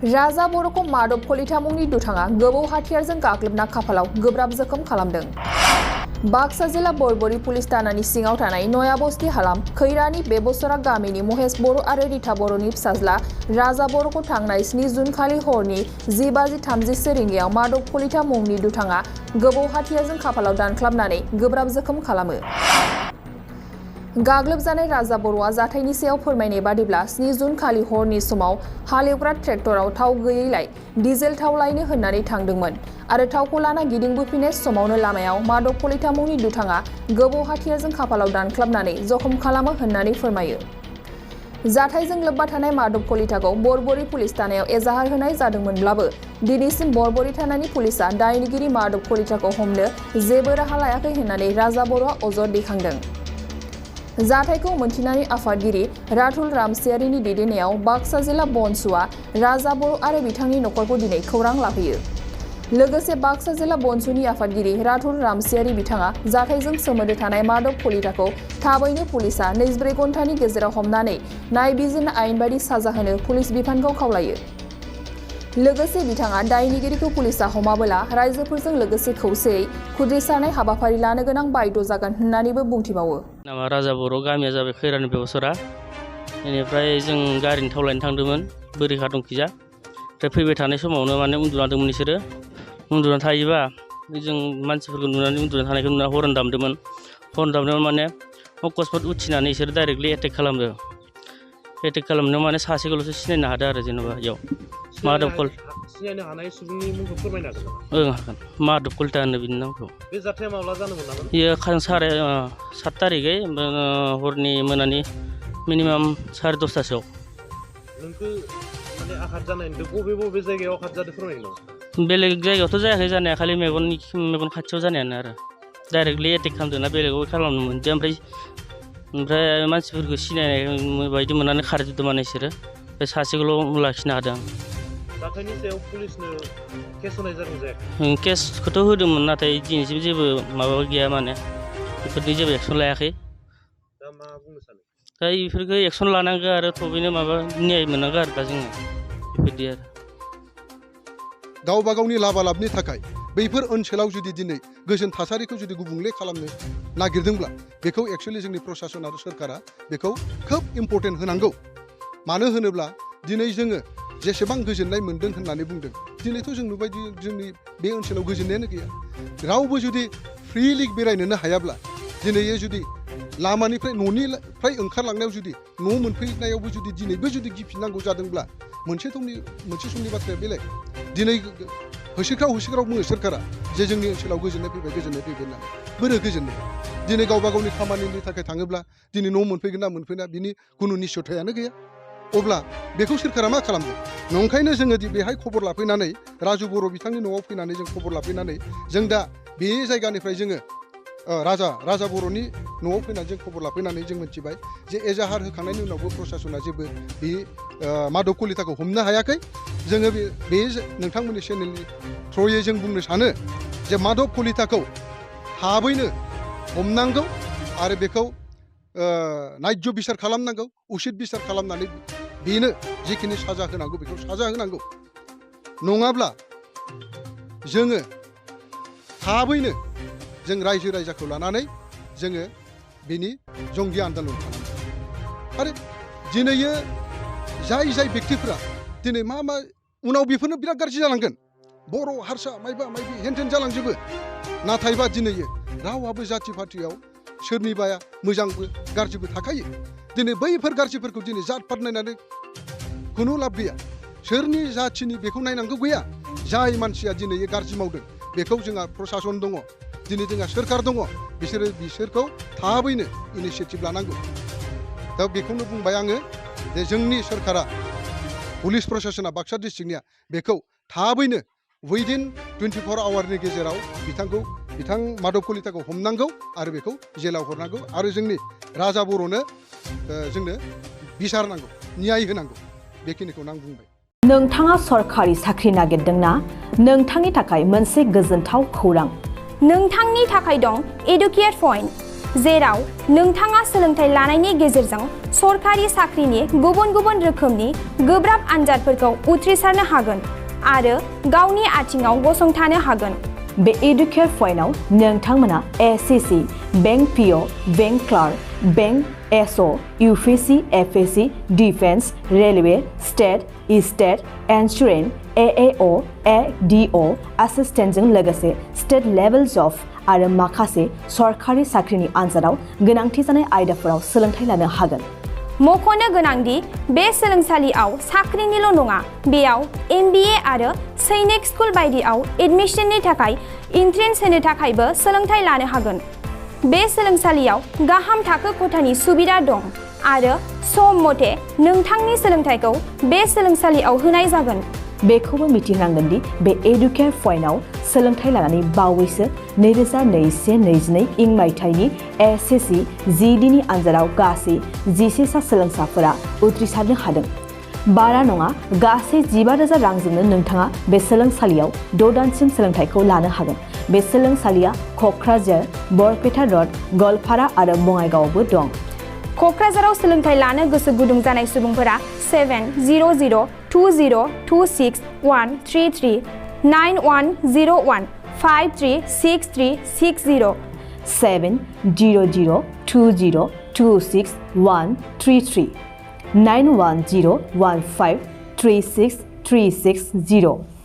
राजा बर'खौ मादब कलिता मुंनि दुथाङा गोबौ हाथियारजों गाग्लोबना खाफालाव गोब्राब जोखोम खालामदों। बाक्सा जिल्ला बरबरी पुलिस थानानि सिङाव थानाय नयाबस्ति हालाम खैरानि बेबसरा गामिनि महेश बर' आरो रिता बर'नि फिसाज्ला राजा बर'खौ थांनाय 7 जुन खालि हरनि 10:30 रिंगायाव मादब कलिता मुंनि दुथाङा गोबौ हाथियारजों खाफालाव दानख्लाबनानै गोब्राब जोखोम खालामो। गाग्लोबजानाय राजा बर'आ जाथायनि सायाव फोरमायनाय बादिब्ला 7 जुन खालि हरनि समाव हालेवग्रा ट्रेक्टराव थाव गैयैलाय डिजेल थाव लायनो होननानै थांदोंमोन आरो थावखौ लाना गिदिंबोफिननाय समावनो लामायाव मादब कलिता मुंनि दुथाङा गोबौ हाथियारजों खाफालाव दानख्लाबनानै जखम खालामो होननानै फोरमायो। जाथायजों लोब्बा थानाय मादब कलिताखौ बरबरी पुलिस थानायाव एजाहार होनाय जादोंमोनब्लाबो दिनैसिम बरबरी थानानि पुलिसा दायनिगिरि मादब कलिताखौ हमनो जेबो राहा लायाखै होननानै राजा बर'आ अजद दैखांदों। जाथायखौ मोनथिनानै आफादगिरि राहुल रामसियारिनि दैदेननायाव बाक्सा जिल्ला बनसुआ राजा बर' आरो बिथांनि नखरखौ दिनै खौरां लाफैयो। लोगोसे बाक्सा जिल्ला बनसुनि आफादगिरि राहुल रामसियारि बिथाङा जाथायजों सोमोन्दो थानाय मादब कलिताखौ थाबैनो पुलिसा 24 घन्टानि गेजेराव हमनानै नायबिजिरना आयेन बायदि साजा होनो पुलिस बिफानखौ खावलायो। लोगोसे बिथाङा दायनिगिरिखौ पुलिसा हमाबोला रायजोफोरजों लोगोसे खौसेयै खुद्रिसारनाय हाबाफारि लानो गोनां बायद' जागोन होननानैबो बुंथिबावो। नामा राजा बर' गामिया जाबाय खैरानि बेबसरा। बेनिफ्राय जों गारिनि थाव लायनो थांदोंमोन बोरिखा दंखिजा। ओमफ्राय फैबाय थानाय समावनो माने उन्दुना दंमोन बिसोरो। उन्दुना थायोबा जों मानसिफोरखौ नुनानै उन्दुना थानायखौ नुना हरन दामदोंमोन। हरन दामनायाव माने अकस्मात उथिनानै बिसोर डाइरेक्टलि एटेक खालामदों। एटेक खालामनायाव माने सासेखौल'सो सिनायनो हादों आरो जेनेबा इयाव मादब सिनायनो हानाय सुबुंनि मुंखौ फोरमायनो हागोन नामा? ओं हागोन। मादब कलिता होनो बिनि नामखौ। बे जाथाया माब्ला जादोंमोन नामा? बेयो 7 तारिखै हरनि मोनानि मिनिमाम 10:30 नोंखौ माने आघात जानाय नुदों बबे जायगायाव आघात जादों फोरमायनो नामा? बेलेग जायगायावथ' जायाखै जानाया खालि मेगन खाथियाव जानायानो आरो डाइरेक्टलि एटेक खालामदों ना बेलेगाव खालामनो मोनदिया ओमफ्राय मानसिफोरखौ सिनायनाय बायदि मोननानै खारजोबदों माने बिसोरो बे सासेखौल' लाखिनो हादों। जाथायनि सायाव पुलिसनो केस होनाय जादों जायाखै? केसखौथ' होदोंमोन नाथाय दिनैसिम जेबो माबा गैया माने बेफोरनि जेबो एक्सन लायाखै। दा मा बुंनो सानो? दा बेफोरखौ एक्सन लानांगौ आरो थबैनो माबा न्याय मोननांगौ आरो दा जोङो बेफोरदि आरो गावबा गावनि लाबा लाबनि थाखाय बैफोर ओनसोलाव जुदि दिनै गोजोन थासारिखौ जुदि गुबुंले खालामनो नागिरदोंब्ला बेखौ एक्सुअलि जोंनि प्रसासन आरो सोरखारा बेखौ खोब इम्परटेन्ट होनांगौ। मानो होनोब्ला दिनै जोङो जेसेबां गोजोननाय मोन्दों होननानै बुंदों दिनैथ' जों नुबाय जोंनि बे ओनसोलाव गोजोननायानो गैया। रावबो जुदि फ्रिलि बेरायनोनो हायाब्ला दिनै जुदि लामानिफ्राय न'निफ्राय ओंखारलांनायाव जुदि न' मोनफैनायावबो जुदि दिनैबो जुदि गिफिननांगौ जादोंब्ला मोनसे समनि बाथ्राया बेलेग। दिनै होसिख्राव बुङो सोरखारा जे जोंनि ओनसोलाव गोजोननाय फैबाय होननानै बोरो गोजोननाय? दिनै गावबा गावनि खामानिनि थाखाय थाङोब्ला दिनै न' मोनफैगोन ना मोनफैना बिनि खुनु निस्सयथायानो गैया। अब्ला बेखौ सोरखारा मा खालामदों? नंखायनो जोङो बेहाय खबर लाफैनानै राजु बर' बिथांनि न'आव फैनानै जों खबर लाफैनानै जों दा बे जायगानिफ्राय जोङो राजा बर'नि न'आव फैनानै जों खबर लाफैनानै जों मिथिबाय जे एजाहार होखांनायनि उनावबो प्रसासना जेबो बे मादब कलिताखौ हमनो हायाखै। जोङो बे नोंथांमोननि चेनेलनि थ्रुयै जों बुंनो सानो जे मादब कलिताखौ थाबैनो हमनांगौ आरो बेखौ नायज' बिसार खालामनांगौ, उसित बिसार खालामनानै बेनो जिखिनि साजा होनांगौ बेखौ साजा होनांगौ। नङाब्ला जोङो थाबैनो जों रायजो राजाखौ लानानै जोङो बेनि जंगि आन्दलन खालामो। आरो दिनैयो जाय बेक्तिफोरा दिनै मा उनाव बेफोरनो बिराद गाज्रि जालांगोन। बर' हारसा मायबा हेनथेन जालांजोबो। नाथायबा दिनैयो रावआबो जाथि पार्टियाव सोरनिबाया मोजांबो गाज्रिबो थाखायो। दिनै बैफोर गाज्रिफोरखौ दिनै जात पात नायनानै खुनु लाब गैया। सोरनि जाथिनि बेखौ नायनांगौ गैया। जाय मानसिया दिनै गाज्रि मावदों बेखौ जोंहा प्रसासन दङ, दिनै जोंहा सोरखार दङ, बिसोरखौ थाबैनो इनिसियेटिभ लानांगौ। दा बेखौनो बुंबाय आङो जे जोंनि सोरखारा पुलिस प्रसासना बाक्सा डिस्ट्रिक्टनिया बेखौ थाबैनो उइदिन 24 आवारनि गेजेराव बिथां मादब कलिताखौ हमनांगौ आरो बेखौ जेलाव हरनांगौ आरो जोंनि राजा बर'नो जोंनो बिसार नांगौ, न्याय होनांगौ। बेखिनिखौनो आं बुंबाय। नोंथाङा सरखारि साख्रि नागिरदोंना? नोंथांनि थाखाय मोनसे गोजोनथाव खौरां। नोंथांनि थाखाय दं एडुकेट पइन्ट। जेराव नोंथाङा सोलोंथाइ लानायनि गेजेरजों सरकारि साख्रिनि गुबुन गुबुन रोखोमनि गोब्राब आनजादफोरखौ उथ्रिसारनो हागोन आरो गावनि आथिङाव गसंथानो हागोन। बे एडुकेयर पइन्टआव नोंथांमोना SSC, bank PO, bank clerk, bank SO, UPSC, FSC, defence, railway, state, state, insurance, AAO, ADO, एसिस्टेन्टजों लोगोसे स्टेट लेभेल जब आरो माखासे सरकारि साख्रिनि आनजादाव गोनांथि जानाय आयदाफोराव सोलोंथाइ लानो हागोन। मख'नो गोनांदि बे सोलोंसालियाव साख्रिनिल' नङा, बेयाव MBA आरो सैनिक स्कुल बायदियाव एडमिशननि थाखाय एन्ट्रेन्स होनो थाखायबो सोलोंथाइ लानो हागोन। बे सोलोंसालियाव गाहाम थाखो खथानि सुबिदा दं आरो सम मथे नोंथांनि सोलोंथाइखौ बे सोलोंसालियाव होनाय जागोन। बेखौबो मिथिनांगोन दि बे एडुकेयर पइन्टआव सोलोंथाइ लानानै बावैसो 2021-22 इं मायथाइनि एसएससि जिडिनि आनजादाव गासै 11 सा सोलोंसाफोरा उथ्रिसारनो हादों। बारा नङा, गासै 15,000 रांजोंनो नोंथाङा बे सोलोंसालियाव 6 दानसिम सोलोंथाइखौ लानो हागोन। बे सोलोंसालिया क'क्राझार, बरपेटा रड, गवालपारा आरो बङाइगावआवबो दं। क'क्राझाराव सोलोंथाइ लानो गोसो गुदुं जानाय सुबुंफोरा 70020261133 9101 536360 70020261133 9101536360